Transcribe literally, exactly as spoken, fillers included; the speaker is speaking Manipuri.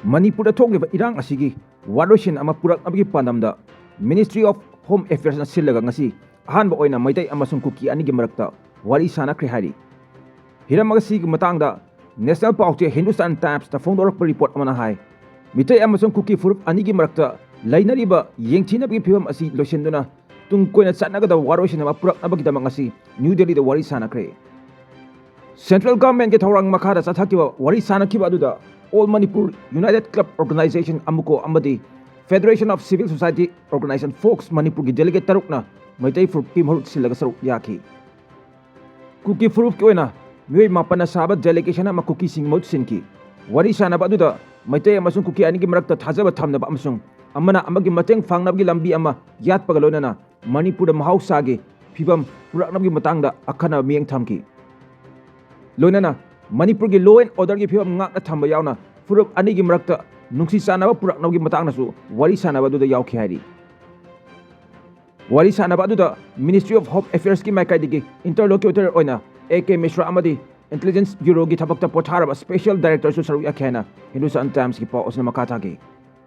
ꯃꯅꯤꯄꯨꯔꯗ ꯊꯣꯛꯂꯤꯕ ꯏꯔꯥꯡ ꯑꯁꯤꯒꯤ ꯋꯥꯔꯣꯏꯁꯤꯟ ꯑꯃ ꯄꯨꯔꯛꯅꯕꯒꯤ ꯄꯥꯟꯗꯝꯗ Ministry of Home Affairsꯅ ꯁꯤꯜꯂꯒ ꯉꯁꯤ ꯑꯍꯥꯟꯕ ꯑꯣꯏꯅ ꯃꯩꯇꯩ ꯑꯃꯁꯨꯡ ꯀꯨꯀꯤ ꯑꯅꯤꯒꯤ ꯃꯔꯛꯇ ꯋꯥꯔꯤ ꯁꯥꯟꯅꯈ꯭ꯔꯦ ꯍꯥꯏꯔꯤ꯫ ꯍꯤꯔꯝ ꯑꯁꯤꯒꯤ ꯃꯇꯥꯡꯗ ꯅꯦꯁꯅꯦꯜ ꯄꯥꯎꯆꯦ ꯍꯤꯟꯗꯨꯁꯇꯥꯟ ꯇꯥꯏꯝꯁꯇ ꯐꯣꯡꯗꯣꯔꯛꯄ ꯔꯤꯄꯣꯔꯠ ꯑꯃꯅ ꯍꯥꯏ, ꯃꯤꯇꯩ ꯑꯃꯁꯨꯡ ꯀꯨꯀꯤ ꯐꯨꯔꯨꯞ ꯑꯅꯤꯒꯤ ꯃꯔꯛꯇ ꯂꯩꯅꯔꯤꯕ ꯌꯦꯡꯊꯤꯅꯕꯒꯤ ꯐꯤꯕꯝ ꯑꯁꯤ ꯂꯣꯏꯁꯤꯟꯗꯨꯅ ꯇꯨꯡ ꯀꯣꯏꯅ ꯆꯠꯅꯒꯗꯕ ꯋꯥꯔꯣꯏꯁꯤꯟ ꯑꯃ ꯄꯨꯔꯛꯅꯕꯒꯤꯗꯃꯛ ꯉꯁꯤ ꯅ꯭ꯌꯨ ꯗꯦꯜꯂꯤꯗ ꯋꯥꯔꯤ ꯁꯥꯟꯅꯈ꯭ꯔꯦ꯫ ꯁꯦꯟꯇ꯭ꯔꯦꯜ ꯒꯚꯔꯟꯃꯦꯟꯠꯀꯤ ꯊꯧꯔꯥꯡ ꯃꯈꯥꯗ ꯆꯠꯊꯈꯤꯕ ꯋꯥꯔꯤ ꯁꯥꯟꯅꯈꯤꯕ ꯑꯗꯨꯗ All Manipur United Club Organisation, ꯑꯃꯨꯀꯣ, ꯑꯃꯗꯤ Federation of Civil Society Organisation, fox, ꯃꯅꯤꯄꯨꯔꯒꯤ ꯗꯦꯂꯤꯒꯦꯠ ꯇꯔꯨꯛꯅ ꯃꯩꯇꯩ ꯐꯨꯔꯨꯞꯀꯤ ꯃꯍꯨꯠ ꯁꯤꯜꯂꯒ ꯁꯔꯨꯛ ꯌꯥꯈꯤ꯫ ꯀꯨꯀꯤ ꯐꯨꯔꯨꯞꯀꯤ ꯑꯣꯏꯅ ꯃꯤꯑꯣꯏ ꯃꯥꯄꯟꯅ ꯁꯥꯕ ꯗꯦꯂꯤꯒꯦꯁꯟ ꯑꯃ ꯀꯨꯀꯤꯁꯤꯡꯒꯤ ꯃꯍꯨꯠ ꯁꯤꯟꯈꯤ꯫ ꯋꯥꯔꯤ ꯁꯥꯟꯅꯕ ꯑꯗꯨꯗ ꯃꯩꯇꯩ ꯑꯃꯁꯨꯡ ꯀꯨꯀꯤ ꯑꯅꯤꯒꯤ ꯃꯔꯛꯇ ꯊꯥꯖꯕ ꯊꯝꯅꯕ ꯑꯃꯁꯨꯡ ꯑꯃꯅ ꯑꯃꯒꯤ ꯃꯇꯦꯡ ꯄꯥꯡꯅꯕꯒꯤ ꯂꯝꯕꯤ ꯑꯃ ꯌꯥꯠꯄꯒ ꯂꯣꯏꯅꯅ ꯃꯅꯤꯄꯨꯔꯗ ꯃꯍꯧꯁꯥꯒꯤ ꯐꯤꯕꯝ ꯄꯨꯔꯛꯅꯕꯒꯤ ꯃꯇꯥꯡꯗ ꯑꯈꯟꯅꯕ ꯃꯤꯠꯌꯦꯡ ꯊꯝꯈꯤ꯫ ꯂꯣꯏꯅꯅ ꯃꯅꯤꯄꯨꯔꯒꯤ law and orderꯒꯤ ꯐꯤꯕꯝ ꯉꯥꯛꯅ ꯊꯝꯕ ꯌꯥꯎꯅ ꯐꯨꯔꯨꯞ ꯑꯅꯤꯒꯤ ꯃꯔꯛꯇ ꯅꯨꯡꯁꯤ ꯆꯥꯟꯅꯕ ꯄꯨꯔꯛꯅꯕꯒꯤ ꯃꯇꯥꯡꯗꯁꯨ ꯋꯥꯔꯤ ꯁꯥꯟꯅꯕ ꯑꯗꯨꯗ ꯌꯥꯎꯈꯤ ꯍꯥꯏꯔꯤ꯫ ꯋꯥꯔꯤ ꯁꯥꯟꯅꯕ ꯑꯗꯨꯗ Ministry of Home Affairsꯀꯤ ꯃꯥꯏꯀꯩꯗꯒꯤ interlocutor ꯑꯣꯏꯅ A K ꯃꯤꯁ꯭ꯔꯥ ꯑꯃꯗꯤ Intelligence Bureauꯒꯤ ꯊꯕꯛꯇ ꯄꯣꯊꯥꯔꯕ Special Directorꯁꯨ ꯁꯔꯨꯛ ꯌꯥꯈꯤ ꯍꯥꯏꯅ ꯍꯤꯟꯗꯨꯁꯇꯥꯟ ꯇꯥꯏꯝꯁꯀꯤ ꯄꯥꯎ ꯑꯁꯤꯅ ꯃꯈꯥ ꯇꯥꯈꯤ꯫